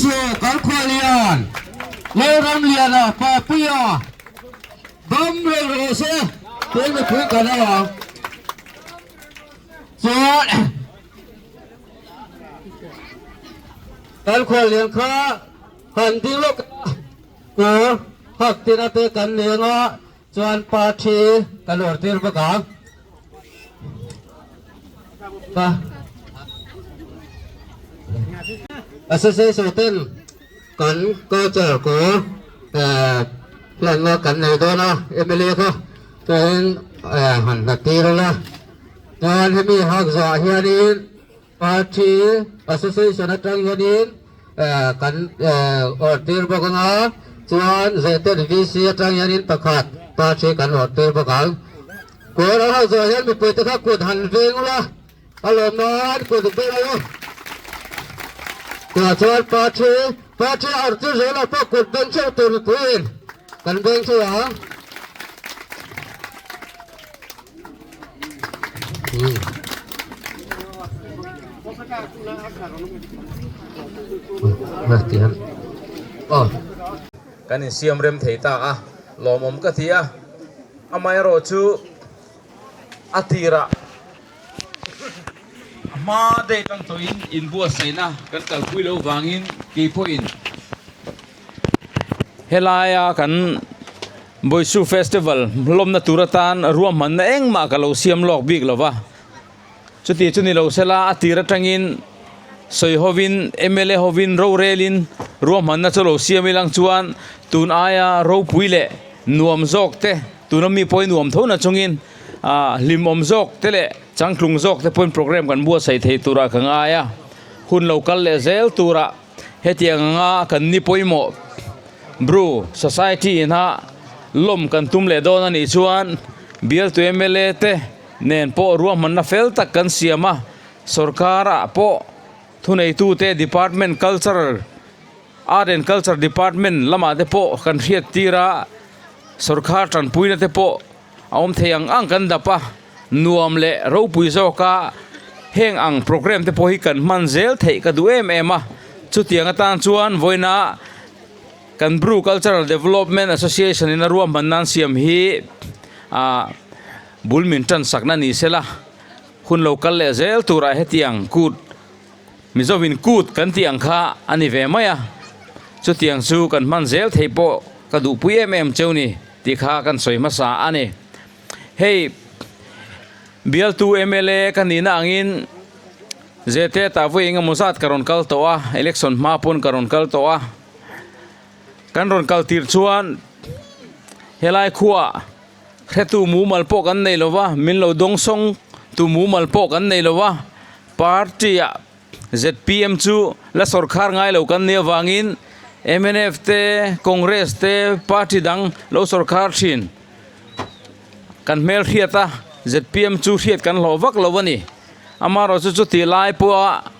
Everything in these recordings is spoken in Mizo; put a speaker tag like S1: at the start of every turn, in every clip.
S1: Boisu kan khualian Lalramliana Papuia dam reng rawh se tun mipui kan au ang. Chuan kan khualian kha han ding lawk a, kawr hak tina te kan leng a, Chuan party ka lawr tir bawk ang. Ka Association ten kan culture ko hlanna kan nei dawn a MLA kha chuan han hlat tir ila. Chuan hemi hak zawhah hianin Party Association atang hianin kan awrh tir bawk ang a, chuan Zehtet VC atang hianin pakhat party kan awrh tir bawk ang. Kawr a hauh zawh hian mipuite kha kut han veng ula, a lawm nan kut veng ula. Tah chuan party party a awrh tir zel ah pawh kut veng theuh tur mipuiin kan veng theuh ang.
S2: Kan insiam rem thei ta a, lawmawm ka ti a, amaherawhchu a tirah a hma date ang tawhin inbuatsaihna kan kalpui loh vangin keipawhin Helaia kan Boisu Festival lawmna tur atan ruahmanna engmah ka lo siam lawk bik lo va. Chuti chu ni lo sela a tir atangin sawi hovin mla hovin rorelin ruahmanna chu lo siam ilang chuan tun aia ropui leh nuam zawk te tuna mi pawhin nuam tho na chungin ah hlimawm zawk te leh changtlung zawk te pawhin program kan buatsaih thei turah ka ngai a. Hun lo kal leh zel turah. Hetiang anga kan ni pawimawh Bru Society ina lawm kan tum leh dawn a nih chuan bialtu mla te nen pawh ruahmanna fel tak kan siam a, sorkarah pawh thuneitute department culture art and culture department lamah te pawh kan hriat tir a, sorkar tanpuina te pawh a awm thei ang ang kan dap a, nuam leh ropui zawka heng ang programme te pawh hi kan hman zel theih ka duh em em a, chutiang atan chuan vawiina kan Bru Cultural Development Association in a ruahman nan siam hi ah bul min tan sakna ni sela hun lo kal leh zel turah hetiang kut Mizovin kut kan tih ang kha a ni ve mai a, chutiang chu kan hman zel theih pawh ka duhpui em em cheu ni tih kha kan sawi hmasa a ni. Hei bialtu mla ka nihna angin Zete tah vawi engemaw zat ka rawn kal tawh a, election hma pawn ka rawn kal tawh a, kan rawn kal tir chuan helai khuaah hretu mumal pawh kan nei lo va, min lo dawngsawng tu mumal pawh kan nei lo va, party ah zpm chu la sawrkhar ngai lo kan nih avangin mnf te Congress te party dang lo sawrkhar thin kan hmel hriat a zpm chu hriat kan hlawh vak lo a ni amaherawh chu chuti lai pawha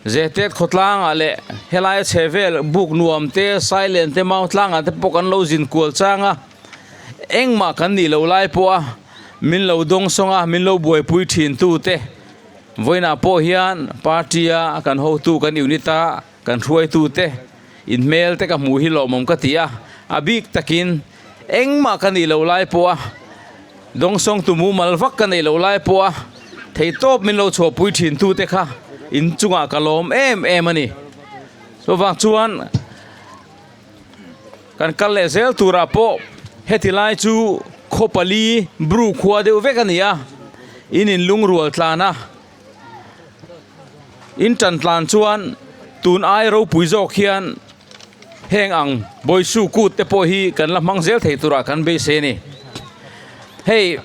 S2: zehtet khawtlangah leh helai a chhe vel buk nuam te silent te mau tlangah te pawh kan lo zin kual chang a engmah kan nih loh lai pawha min lo dawngsawng a min lo buaipui thin tu te. Vawiinah pawh hian party a kan hotu kan unit a kan hruaitu te inhmel te ka hmuh hi lawmawm ka ti a, a bik takin engmah ka nih loh lai pawh a dawngsawng tu mumal vak ka neih loh lai pawh a theihtawp min lo chhuahpui thin tu te kha inchungah ka lawm em em a ni. Chuvang chuan kan kal leh zel turah pawh heti lai chu khaw pali bru khua deuh vek a ni a in in lungrual tlan a in tan tlan chuan tun ai ropui zawk hian heng ang bawisu kut te pawh hi kan la hmang zel thei turah kan beisei a ni hei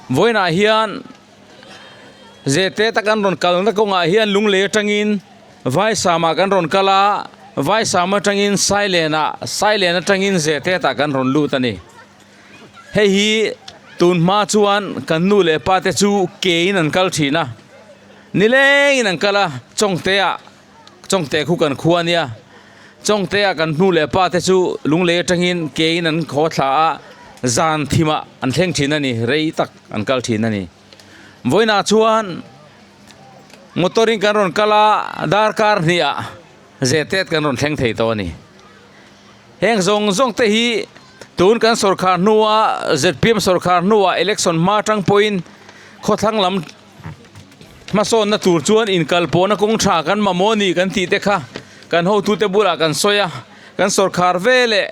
S2: vawiinah hian Zete tak an rawn kalna kawngah hian lunglei atangin Vaisama kan rawn kal a, Vaisama atangin Sailenah, Sailen atangin Zetetah kan rawn lut a ni. Hei hi tun hma chuan kan nu leh pa te chu kein an kal thin a, nilengin an kal a, Chawngteah, Chawngte khu kan khua a nia, Chawngteah kan nu leh pa te chu lunglei atangin kein an khaw thla a, zan thimah an thleng thin a ni, rei tak an kal thin a ni. Vawiinah chuan motor in kan rawn kal a, darkar hniah Zetet kan rawn thleng thei tawh a ni. Heng zawng zawng te hi tun kan sawrkhar hnua zpm sawrkhar hnua election hma atang pawhin khawthlang lam hmasawnna tur chuan inkalpawhna kawng tha kan mamawh a ni kan tih te kha kan hotute bulah kan sawi a, kan sawrkhar ve leh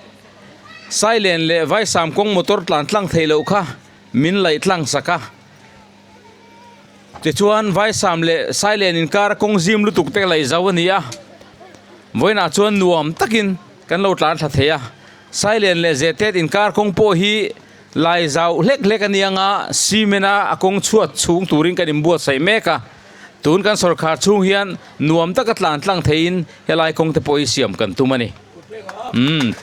S2: Sailen leh Vaisam kawng motor tlan tlang theih loh kha min laih tlang sak a. Tichuan Vaisam leh Sailen inkar kawng zim lutuk te laih zo a ni a, vawiinah chuan nuam takin kan lo tlan thla thei a. Sailen leh Zetet inkar kawng pawh hi lai zauh hlek hlek a ni anga cement a a kawng chhuat chhung turin kan inbuatsaih mek a. Tun kan sawrkhar chhung hian nuam taka tlan tlang theiin helai kawng te pawh hi siam kan tum a ni. Umm.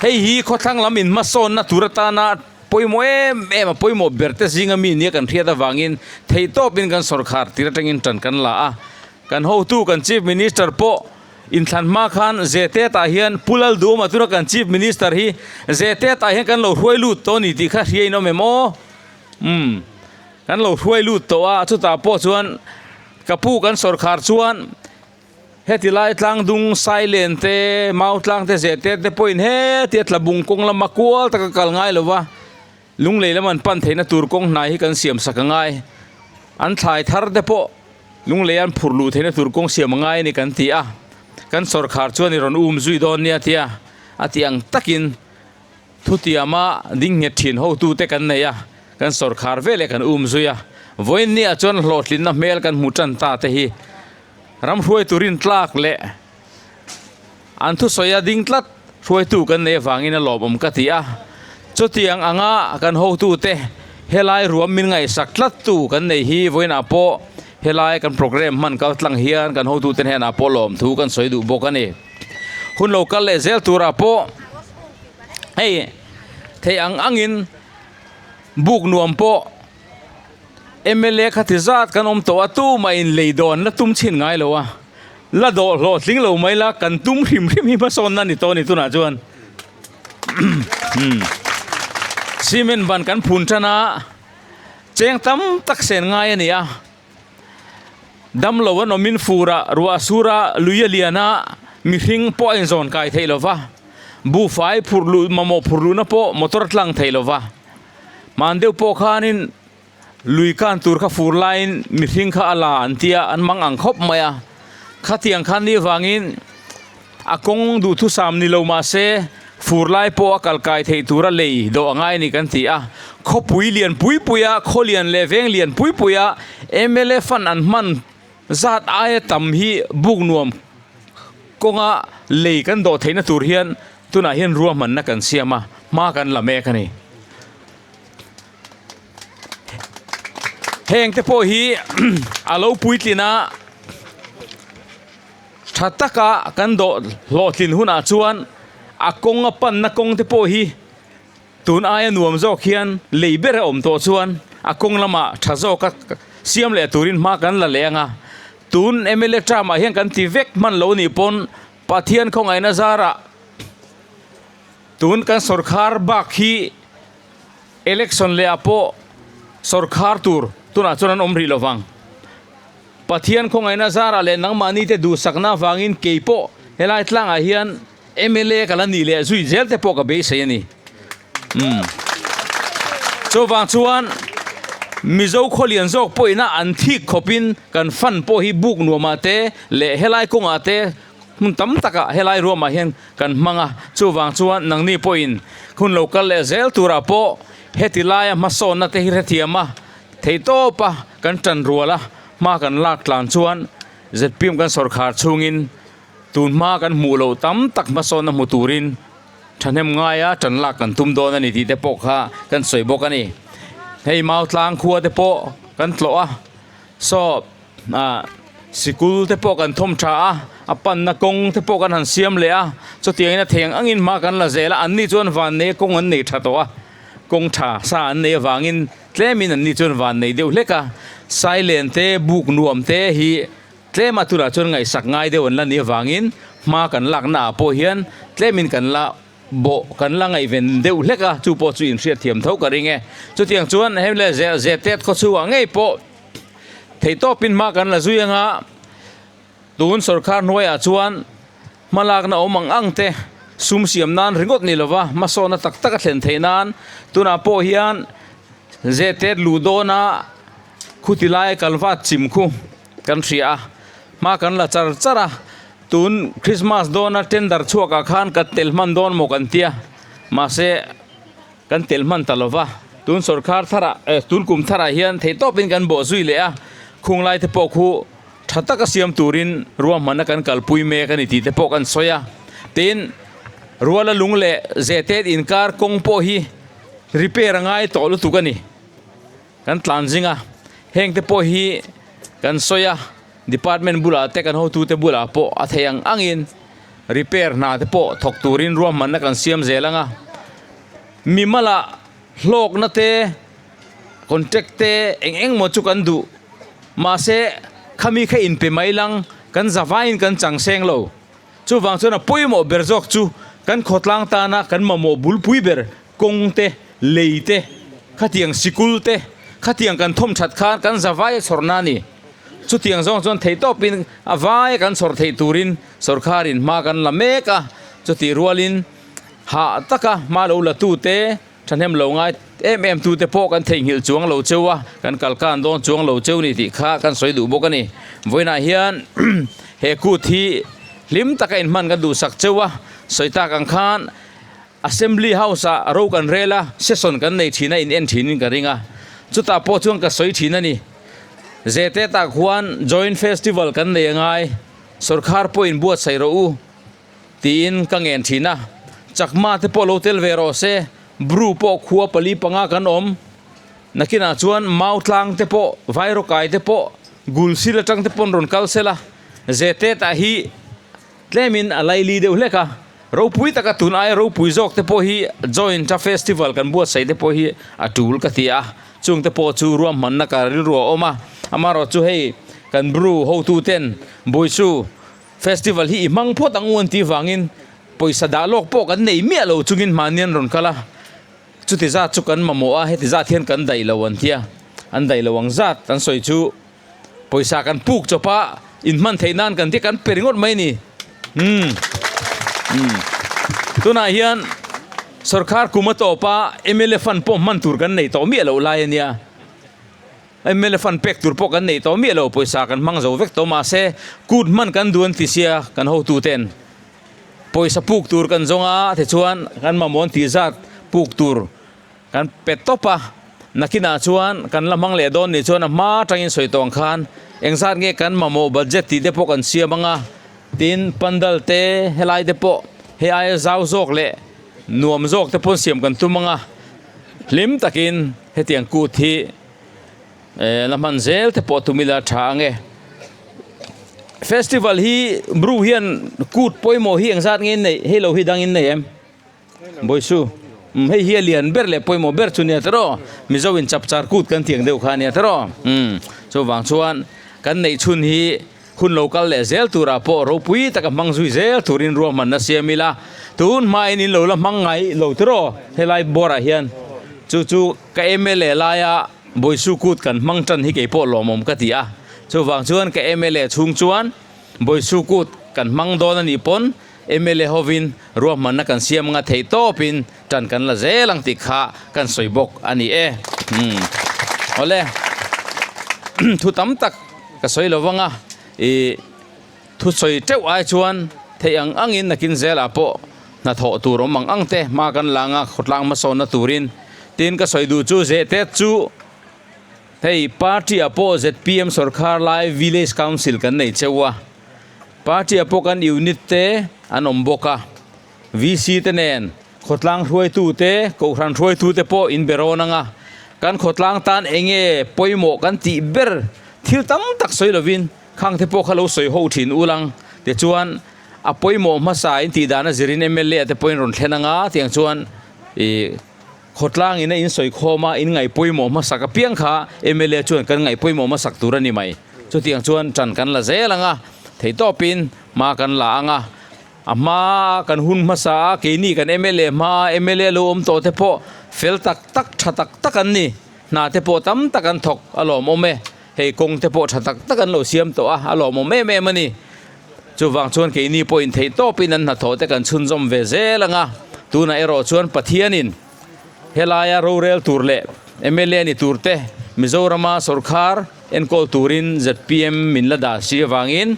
S2: Hei hi khawthlang lam inhmasawnna tur atana Pawimawh em em a pawimawh ber te zinga mi nia kan hriat avangin theihtawpin kan sawrkhar tir atangin tan kan la a. Kan hotu kan Chief Minister pawh inthlan hma khan Zetet ah hian Pu Lalduhawma tuna kan Chief Minister hi Zetet ah hian kan lo hruai lut tawh a ni tih kha hria in awm em aw? Umm kan lo hruai lut tawh a chutah pawh chuan ka pu kan sawrkhar chuan Heti lai tlangdung Sailen te, Mautlang te, Zete te pawhin hetia tlabung kawng lama kual taka kal ngai lo va, lunglei lam an pan theihna tur kawng hnai hi kan siam sak a ngai. An thlai thar te pawh lunglei an phur luh theihna tur kawng siam a ngai a ni kan ti a, kan sawrkhar chuan i rawn um zui dawn nia tia a tih ang takin thutiama ding nghet thin hotute kan nei a, kan sawrkhar veleh kan um zui a. Vawiin niah chuan hlawhtlinna hmel kan hmu tan ta te hi. Ram hruaitu rintlak leh an thusawi a ding tlat hruaitu kan nei avangin a lawmawm ka ti a. Chutiang anga kan hotute helai ruam min ngaihsak tlattu kan nei hi vawiinah pawh helai kan programme hman kal tlang hian kan hotute hnenah pawh lawmthu kan sawi duh bawk a ni. Hun lo kal leh zel turah pawh hei theih ang angin buk nuam pawh Mla kha ti zat kan awm tawh a, tumah in lei dawn la tum chhin ngai lo a, la dawh hlawhtling lo mai la kan tum hrim hrim hi hmasawnna a ni tawh a ni tunah chuan cement ban kan phun tan a, cheng tam tak sen ngai a ni a, damlo an awmin fur ah ruah a sur a, lui a lian a, mihring pawh a inzawn kai theih lo va, buhfai phurh luh mamawh phurh luhna pawh motor a tlang thei lo va. Hman deuh pawh khanin lui kan tur kha fur laiin mihring kha a la an tia an mang ang khawp mai a, khatiang khan ni avangin a kawng duhthusam ni lo mah se fur lai pawh a kal kai theih tura lei dawh a ngai a ni kan ti a, khawpui lian pui pui a, khaw lian leh veng lian pui pui a mla fund an hman zat aia tam hi buk nuam kawnga lei kan dawh theihna tur hian Tunah hian ruahmanna kan siam a, hma kan la mek a ni. Heng te pawh hi a lo puitlin a, tha taka kan dawh hlawhtlin hunah chuan a kawng a panna kawng te pawh hi tun aia nuam zawk hian lei ber a awm tawh chuan a kawng lamah tha zawka siam leh turin hma kan la leh ang a. Tun mla term ah hian kan ti vek hman lo nih pawn Pathian khawngaihna zarah tun kan sawrkhar bak hi election leh ah pawh sawrkhar tur tunah chuan an awm rih lo vang. Pathian khawngaihna zarah leh nangmahni te duhsakna avangin kei pawh helai tlangah hian mla ka la nih leh zui zel te pawh ka beisei a ni. Umm. Chuvang chuan Mizo khawlian zawk pawhin a an thik khawpin kan fan pawh hi buk nuamah te leh helai kawngah te hmun tam takah helai ruamah hian kan hmang a. Chuvang chuan nangni pawhin hun lo kal leh zel turah pawh heti laia hmasawnna te hi hrethiam a, theihtawpa kan tan rual a, hma kan lak tlan chuan zpm kan sawrkhar chhungin tun hma kan hmuh loh tam tak hmasawnna hmu turin Thahnem ngaia tan lak kan tum dawn a ni tih te pawh kha kan sawi bawk a ni. Hei Mautlang khua te pawh kan tlawh a, saw ah sikul te pawh kan thawm tha a, a panna kawng te pawh kan han siam leh a, chutiangin a thei ang angin hma kan la zel a, anni chuan vannei kawng an nei tha tawh a, kawng tha sa an nei avangin tlemin anni chuan vannei deuh hlek a, Sailen te buk nuam te hi Tlema tunah chuan ngaihsak ngai deuh an la nih avangin hma kan laknaah pawh hian tlemin kan la bawh kan la ngaihven deuh hlek a, chu pawh chu inhriatthiam tho ka ring e. Chutiang chuan hei le Zetet khawchhungah ngei pawh theihtawpin hma kan la zui anga. Tun sorkar hnuaiah chuan hmalakna awm ang ang te sum siam nan ringawt ni lova hmasawnna tak tak a thlen theih nan tunah pawh hian zehtet luh dawna khuti lai kalvat chim khu kan hria a, hma kan la char char a, tun Christmas dawna tender chhuakah khan ka tel hman dawn maw kan tia mahse kan tel hman ta lova, tun sorkar tharah eh tun kum tharah hian theihtawpin kan bawh zui leh a, khung lai te pawh khu tha taka siam turin ruahmanna kan kalpui mek a ni tih te pawh kan sawi a, tin ruala lung leh zehtet inkar kawng pawh hi repair a ngai tawh lutuk a ni. Kan tlan zing a, heng te pawh hi kan sawi a, department bulah te kan hotute bulah pawh a theih ang angin repair hna te pawh thawk turin ruahmanna kan siam zel ang a, mimalah hlawkna te contract te eng eng maw chu kan duh mahse khami kha inpe mai lang kan zavaiin kan chang seng lo chuvang chuan a pawimawh ber zawk chu kan khawtlang tana kan mamawh bulpui ber Kawng te, lei te, khatiang sikul te, khatiang kan thawm that khan kan za vai a chhawr na a ni. Chutiang zawng chuan thei tawpin a vai kan chhawr theih turin sorkarin hma kan la mek a, chutih rualin hah taka hma lo la tu te, thahnem lo ngai em em tu te pawh kan theihnghilh chuang lo cheu a, kan kalkan dawn chuang lo cheu ni tih kha kan sawi duh bawk a ni. Vawiinah hian he kut hi hlim taka inhman kan duhsak cheu a, sawi tak ang khan Assembly House ah ro kan rel a, session kan nei thin a in en thin in ka ring a, chutah pawh chuan ka sawi thin a ni. Zete tah khuan Joint Festival kan nei angai, sorkar pawh in buatsaih rawh u tiin ka ngen thin a, Chakma te pawh lo tel ve rawh se, Bru pawh khua pali panga kan awm, nakinah chuan Mau tlang te pawh, Vairawkai te pawh, Gulsil atang te pawn rawn kal sela, Zete tah hi Tlemin a laili deuh hlek a, ropui taka tun aia ropui zawk te pawh hi joint a festival kan buatsaih te pawh hi a tul ka ti a, chung te pawh chu ruahmanna ka rilru a awm a, amaherawh chu hei kan bru hotu ten Buisu festival hi i hmang phawt ang u an tih vangin pawisa dah lawk pawh kan nei miah lo chungin mahni an rawn kal a, chuti zat chu kan mamawh a, heti zat hian kan daih lo an ti a, an daih lo ang zat an sawi chu. Pawisa kan puk chawp a, inhman theih nan kan ti kan pe ringawt mai a ni. Umm. Umm. Tunah hian sorkar kum a tawp a, mla fund pawh hman tur kan nei tawh miah loh lai a nia. Mla fund pek tur pawh kan nei tawh miah lo, pawisa kan hmang zo vek tawh mahse kut hman kan duh an ti sia kan hotuten. Pawisa puk tur kan zawng a, tichuan kan mamawh an tih zat puk tur. Kan pe tawp a, nakinah chuan kan la hmang leh dawn nih chuan a hma atangin sawi tawh ang khan engzat nge kan mamawh budget tih te pawh kan siam ang a, tin pandal te helai te pawh hei aia zau zawk leh nuam zawk te pawn siam kan tum ang a, hlim takin hetiang kut hi eh la hman zel te pawh tum ila tha ang e. Festival hi Bru hian kut pawimawh hi engzat nge in neih hei lo hi dang in nei em? Bawisu, Umm hei hi a lian ber leh pawimawh ber chu nia tiraw? Mizo in chapchar kut kan tiang deuh kha nia tiraw? Umm chuvang chuan kan neih chhun hi hun lo kal leh zel turah pawh ropui taka hmang zui zel turin ruahmanna siam ila, tun hmain in lo la hmang ngai lo tiraw helai bawrah hian chu chu ka mla laia Bawisu kut kan hmang tan hi keipawh lawmawm ka ti a, chuvang chuan ka mla chhung chuan Bawisu kut kan hmang dawn a nih pawn mla hovin ruahmanna kan siam anga theih tawpin tan kan la zel ang tih kha kan sawi bawk a ni e. Umm awle thu tam tak ka sawi lo vang a, ih thu sawi teuh ai chuan theih ang angin nakin zelah pawh hnathawh tur awm ang ang te hma kan la anga khawtlang hmasawnna turin tin ka sawi duh chu zehtet chu Hei party ah pawh zpm sorkar lai village council kan nei cheu a, party ah pawh kan unit te an awm bawk a, VC te nen khawtlang hruaitu te kohhran hruaitu te pawh in be rawn ang a, kan khawtlang tan eng nge pawimawh kan tih ber thil tam tak sawi lovin khang te pawh kha lo sawi ho thin ul ang tichuan a pawimawh hmasa in tih dan a zirin mla te pawhin rawn thlen ang a tiang chuan ih. Khawtlang in a insawi khawm a, in ngaih pawimawh hmasak apiang kha mla chuan kan ngaih pawimawh hmasak tur a ni mai. Chutiang chuan ṭan kan la zel ang a, theihtawpin hma kan la ang a. A hma kan hun hmasa a, keini kan mla hma mla lo awm tawh te pawh fel tak tak, ṭha tak tak an ni. Hna te pawh tam tak an thawk a lawmawm e. Hei kawng te pawh ṭha tak tak an lo siam tawh a, a lawmawm em em a ni. Chuvang chuan keini pawhin theih tawpin an hnathawh te kan chhunzawm ve zel ang a, tunah erawh chuan Pathianin helaia rorel tur leh mla ni tur te Mizorama sawrkhar enkawl turin zpm min la dah si avangin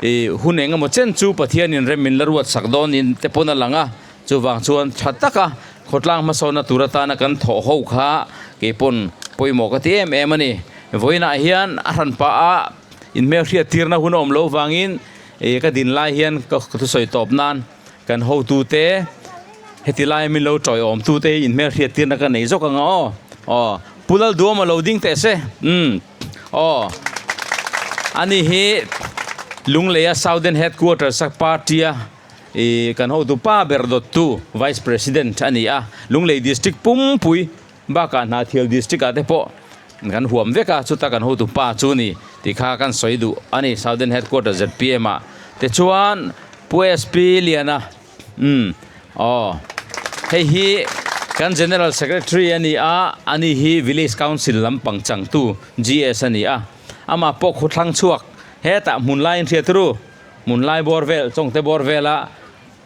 S2: ih hun eng emaw chen chu Pathianin rem min la ruat sak dawn in te pawn a lang a, chuvang chuan tha taka khawtlang hmasawnna tur atana kan thawh ho kha keipawn pawimawh ka ti em em a ni. Vawiinah hian a hranpah a. Inhmelhriat tirna hun a awm loh vangin ih ka din lai hian ka thusawi tawp nan kan hotute heti laia min lo tawiawm tute hi inhmelhriat tirna ka nei zawk ang a aw. Aw Pu Lalduama lo ding teh se umm aw ani hi Lungleia Southern Headquarters a party a ih kan hotu pa ber dawttu Vice President a ni a, Lunglei District pumpui Bakah Hnahthial District ah te pawh kan huam vek a, chuta kan hotu pa chu ni tih kha kan sawi duh a ni, Southern Headquarter zpm ah te chuan Pu SP Liana umm aw hei hi kan General Secretary a ni a, ani hi Village Council lampang changtu GS a ni a, amah pawh khawthlang chhuak hetah hmun laiin hriat ru, hmun lai bawr vel, Chawngte bawr vela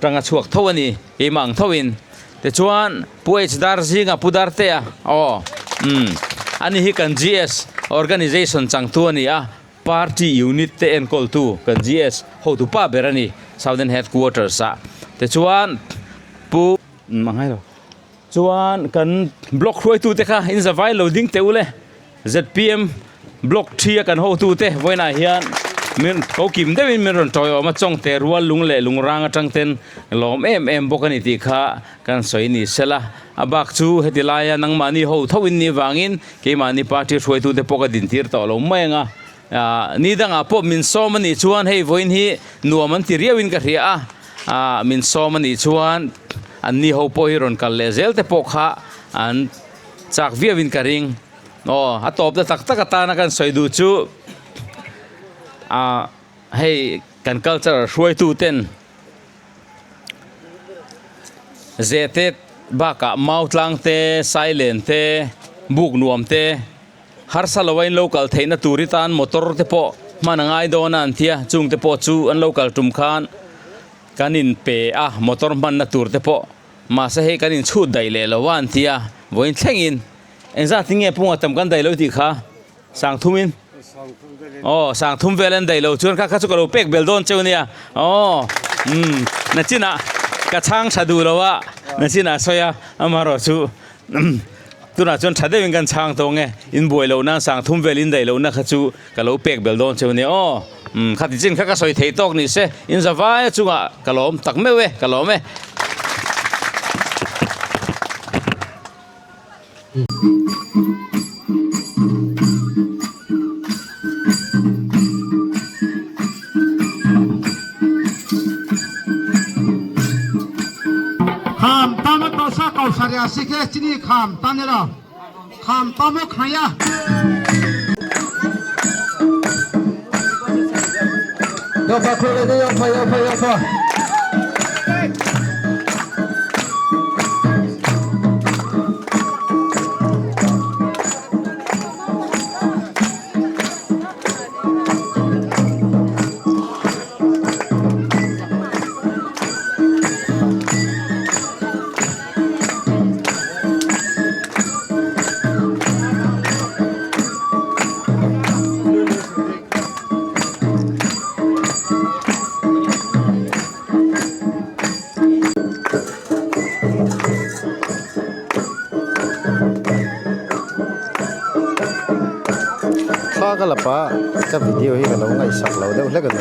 S2: Tanga chhuak tho a ni, keimah ang thoin. Tichuan, Pu H Dar zinga Pu Dartea, aw, umm, ani hi kan GS Organization changtu a ni a, Party Unit te enkawltu kan GS hotu pa ber a ni, Southern Headquarters ah. Tichuan, Pu. Umm, a ngai lo. Chuan, kan Block hruaitute kha in zavai lo ding teh u le. Zpm Block thi a kan hotute vawiinah hian min ko kim deuhin min rawn tawiawm a, chawngte rual lung leh lungrang atang ten lawm em em bawk a ni tih kha kan sawi ni sela. A bak chu heti laia nangmahni ho tho in nih vangin keimahni party hruaitute pawh ka dintir tawh lo mai ang a. Ni dangah pawh min sawm a nih chuan hei vawiin hi nuam an ti riauin ka hria a, min sawm a nih chuan anni ho pawh hi rawn kal leh zel te pawh kha an Chak viauin ka ring. Aw, a tawpna tak tak atana kan sawi duh chu ah hei kan culture hruaitu ten Zete bakah Mautlang te, Sailen te, Buk nuam te harsa lo a in lo kal theihna tur hi tan motor te pawh hman a ngai dawn a an tia, chung te pawh chu an lo kal tum khan kan inpe a motor hmanna tur te pawh. Mahse hei kan inchhut daih leh lo a an ti a, vawiin thlengin engzat in nge punga tam kan daih lo tih kha Sangthumin aw Sangthum vel an daih lo chuan kha kha chu ka lo pek bel dawn cheu nia aw umm nachinah ka chhang tha duh lo a nachinah sawi a amaherawh chu tunah chuan tha deuhin kan chhang tawh nge inbuai loh nan Sangthum vel in daih lohna kha chu ka lo pek bel dawn cheu nia aw umm khati chin kha ka sawi thei tawk ni se in zavaia chungah ka lawm tak meuh e ka lawm e.
S1: Kham tamo tosa kausarya sikhe chini kham tanero kham tamo khaya. Yopa khule de yopa yopa yopa.
S3: Thla ka lap a ka video hi ka lo ngaihsak lo deuh hlek a ni.